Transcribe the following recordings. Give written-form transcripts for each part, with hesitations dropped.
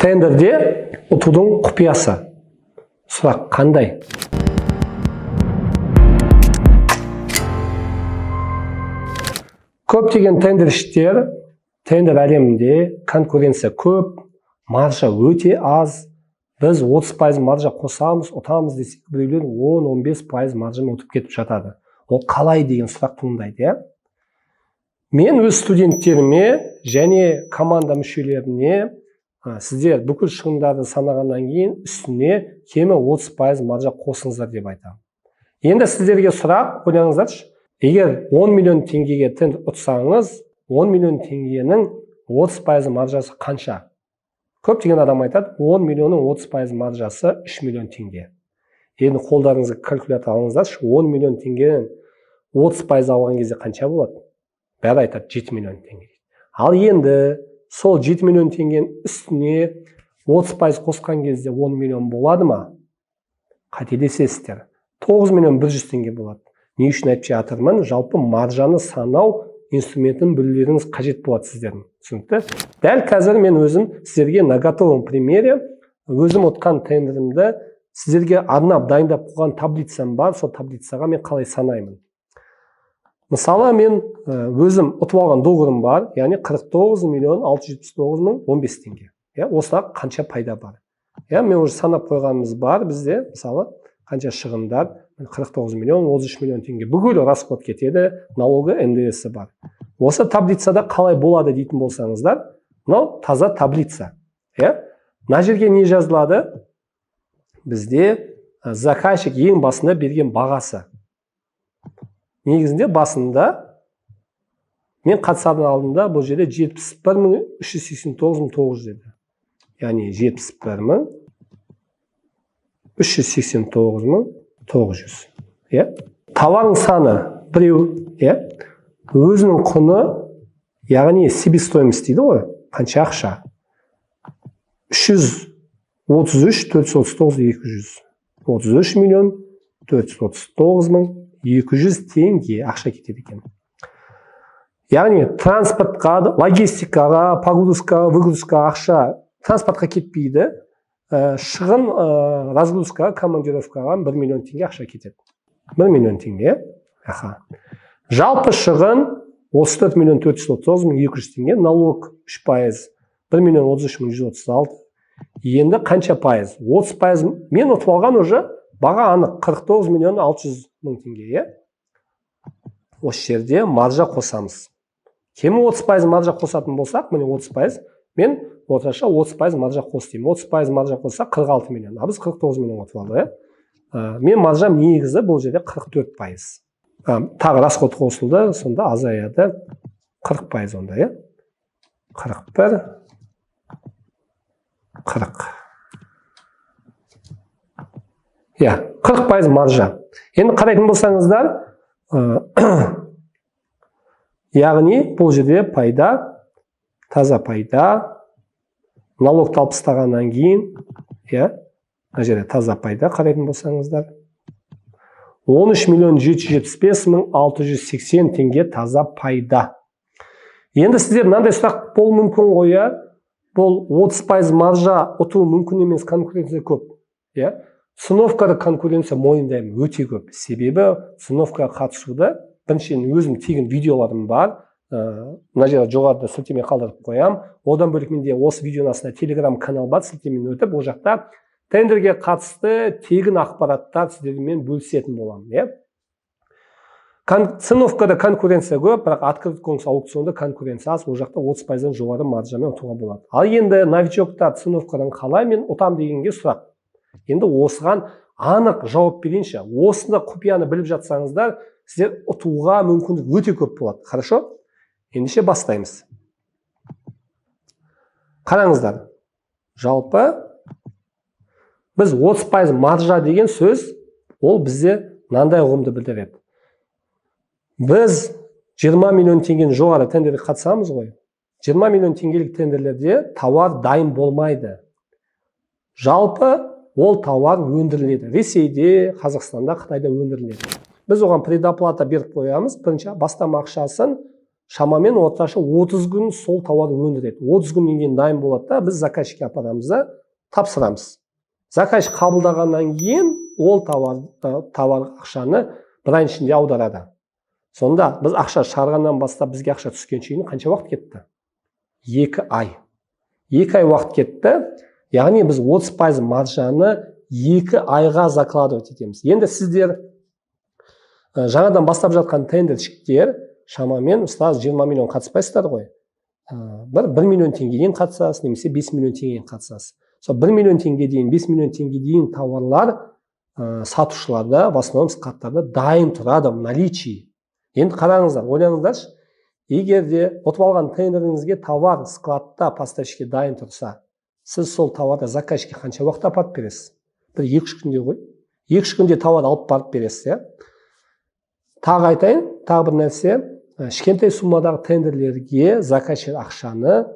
Тендерде ұтудың құпиясы. Сұрақ қандай? Көптеген тендерщиктер, тендер әлемінде конкуренция көп, маржа өте аз. Біз 30% маржа қосамыз, ұтамыз десек, біреулер 10-15% маржамен ұтып кетіп жатады. Ол қалай деген сұрақ туындайды, иә? Мен өз студенттеріме және команда мүшелеріне сіздер бүкіл шығындарды санағаннан кейін үстіне кемі 30% маржа қосыңыздар деп айтамын. Енді сіздерге сұрақ, ойланыңыздаршы. Егер 10 миллион теңгеге тендер ұтсаңыз, 10 миллион теңгенің 30% маржасы қанша? Көптеген адам айтады, 10 миллионның 30% маржасы 3 миллион теңге. Енді қолдарыңызға калькулятор алыңыздаршы, 10 миллион теңгенің 30% алған кезде қанша болады? Бәрі айтады, 7 миллион теңге. Ал енді сол 7 миллион теңгенің үстіне 30% қосқан кезде 10 миллион болады ма? Қателесесіздер. 9 миллион 100 теңге болады. Не үшін айтып жатырмын? Жалпы маржаны санау инструментін білулеріңіз қажет болады сіздердің. Түсінікті? Дәл қазір мен өзім сіздерге на готовом примере өзім ұтқан тендерімді сіздерге арнап дайындап қойған таблицам бар. Сол таблицаға мен қалай санаймын? Мысалы, мен өзім ұтып алған договорым бар, яғни 49 миллион 679 мың 15 теңге. Иә, осыдан қанша пайда бар? Иә, мен уже санап қойғанымыз бар бізде, мысалы, қанша шығындар, 49 миллион, 33 миллион теңге. Бүкіл расход кетеді, налогы, НДС бар. Осы таблицада қалай болады дейтін болсаңыздар, мынау таза таблица. Иә? Мына жерге не жазылады? Бізде заказчик ең басында берген бағасы. Негізінде басында мен қатысардың алдында бұл жерде жетпіс бір мың үш жүз сексен тоғыз мың тоғыз жүз еді. Яғни жетпіс бір мың үш жүз сексен тоғыз мың тоғыз жүз. Иә? Товардың саны біреу, иә? Өзінің құны, яғни себестоимость дейді ғой, қанша ақша? Үш жүз отыз үш, төрт жүз отыз тоғыз, екі жүз. Отыз үш миллион төрт жүз отыз тоғыз мың екі жүз теңге ақша кетеді екен. Яғни транспортқа, логистикаға, погрузкаға, выгрузкаға ақша транспортқа кетпейді. Шығын, разгрузкаға, командировкаға 1 миллион теңге ақша кетеді. 1 миллион теңге. Аха. Жалпы шығын отыз төрт миллион төрт жүз отыз тоғыз мың екі жүз теңге, налог үш пайыз, бір миллион отыз үш мың жүз отыз алты. Енді қанша пайыз? 30% мен ұтып алған уже баға анық, қырық тоғыз миллион алты жүз мың теңге, иә? Осы жерде маржа қосамыз. Кемі 30% маржа қосатын болсақ, міне 30%, мен орташа 30% маржа қос деймін. 30% маржа қоссақ қырық алты миллион, а біз қырық тоғыз миллион ұтып алдық, иә? Мен маржам негізі бұл жерде қырық төрт пайыз. Тағы расход қосылды, сонда азаяды қырық пайыз онда, иә? Қырық бір, қырық. Иә, қырық пайыз маржа. Енді қарайтын болсаңыздар, яғни бұл жерде пайда, таза пайда, налогты алып тастағаннан кейін, иә, мына жерде таза пайда қарайтын болсаңыздар, он үш миллион жеті жүз жетпіс бес мың алты жүз сексен теңге таза пайда. Енді сіздер мынандай сұрақ болуы мүмкін ғой, иә? Бұл 30% маржа ұту мүмкін емес, конкуренция көп, иә? Ценовкада конкуренция мойындаймын, өте көп. Себебі ценовкаға қатысуда біріншіден өзім тегін видеоларым бар. Мына жерде жоғарыда сілтеме қалдырып қоямын. Одан бөлек менде осы видеоның астында телеграм канал бар, сілтемемен өтіп, ол жақта тендерге қатысты тегін ақпараттар сіздермен бөлісетін боламын, иә? Ценовкада конкуренция көп, бірақ открытый конкурс аукционда конкуренция аз, ол жақта 30%-дан жоғары маржамен ұтуға болады. Ал енді новичоктар ценовкадан қалай мен ұтам дегенге сұрақ. Енді осыған анық жауап берейінші. Осыны құпияны біліп жатсаңыздар, сіздер ұтуға мүмкіндік өте көп болады. Хорошо? Ендеше бастаймыз. Қараңыздар. Жалпы біз 30% маржа деген сөз, ол бізде мынандай ұғымды білдіреді. Біз 20 миллион теңгенің жоғары тендерге қатысамыз ғой. 20 миллион теңгелік тендерлерде тауар дайын болмайды. Жалпы ол тауар өндіріледі. Ресейде, Қазақстанда, Қытайда өндіріледі. Біз оған предоплата беріп қоямыз. Бірінші бастама ақшасын Шамамен орташа 30 күн сол тауар өндіреді. 30 күннен кейін дайын болады да, біз заказчикке апарамыз да тапсырамыз. Заказчик қабылдағаннан кейін ол товар ақшаны бір айдың ішінде аударады. Сонда біз ақша шығарғаннан бастап бізге ақша түскенше дейін қанша уақыт кетті? 2 ай. 2 ай уақыт кетті. Яғни біз 30% маржаны 2 айға закладывать етеміз. Енді сіздер жаңадан бастап жатқан тендерщиктер шамамен сразу 20 миллион қатыспайсыздар ғой. Бір 1 миллион теңгеден қатысасыз немесе 5 миллион теңгеден қатысасыз. Сол 1 миллион теңге дейін, 5 миллион теңге дейін тауарлар сатушыларда, в основном складтарда дайын тұрады в наличии. Енді қараңыздар, ойланыңыздаршы, егер де ұтып алған тендеріңізге товар складта поставщикке дайын тұрса, сіз сол товарды заказчикке қанша уақытта апарып бересіз? Бір 2-3 күнде ғой. 2-3 күнде товар алып барып бересіз, иә. Тағы айтайын, тағы бір нәрсе, кішкентай суммадағы тендерлерге заказчик ақшаны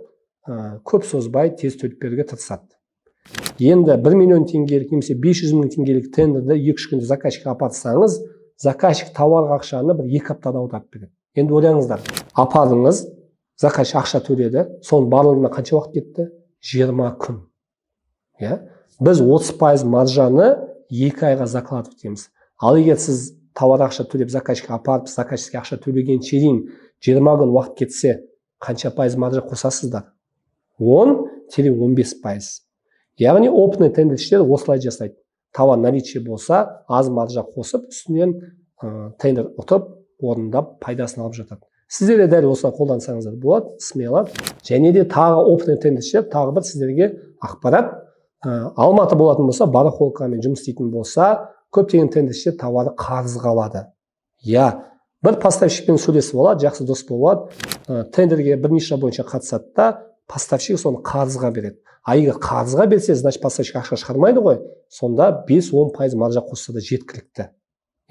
көп созбай тез төлеп беруге тырысады. Енді 1 миллион теңгелік немесе 500 мың теңгелік тендерді 2-3 күнде заказчикке апарсаңыз, заказчик товарға ақшаны бір 2 аптада аударып береді. Енді ойлаңыздар, апардыңыз, заказчик ақша төледі, соның барлығына қанша уақыт кетті? 20 күн. Иә? Біз 30% маржаны 2 айға закладывать етеміз. Ал егер сіз товар ақша төлеп заказчикке апарып, заказчикке ақша төлегенше дейін 20 күн уақыт кетсе, қанша пайыз маржа қосасыздар? 10-15%. Яғни опытный тендерщиктер осылай жасайды. Товар наличие болса, аз маржа қосып, үстінен тендер ұтып, орындап, пайдасын алып жатады. Сіздер де дәл осылай қолдансаңыздар болады, смело. Және де тағы опытный тендерщиктер, тағы бір сіздерге ақпарат, Алматы болатын болса, барахолкамен жұмыс істейтін болса, көптеген тендерщиктер товарды қарызға алады. Я, бір поставщикпен сөйлесіп алады, жақсы дос болып алады, тендерге бір ниша бойынша қатысады да, поставщик соны қарызға береді. А егер қарызға берсе, значит поставщик ақша шығармайды ғой, сонда 5-10% маржа қосса да жеткілікті.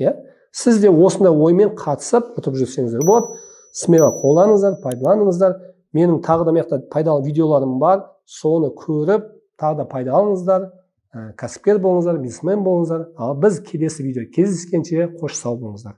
Иә? Сіз де осындай оймен қатысып, ұтып жүрсеңіздер болады. Смело қолданыңыздар, пайдаланыңыздар. Менің тағы да мына жақта пайдалы видеоларым бар, соны көріп, тағы да пайда алыңыздар, кәсіпкер болыңыздар, бизнесмен болыңыздар. Ал біз келесі видео кездескенше қош сау болыңыздар.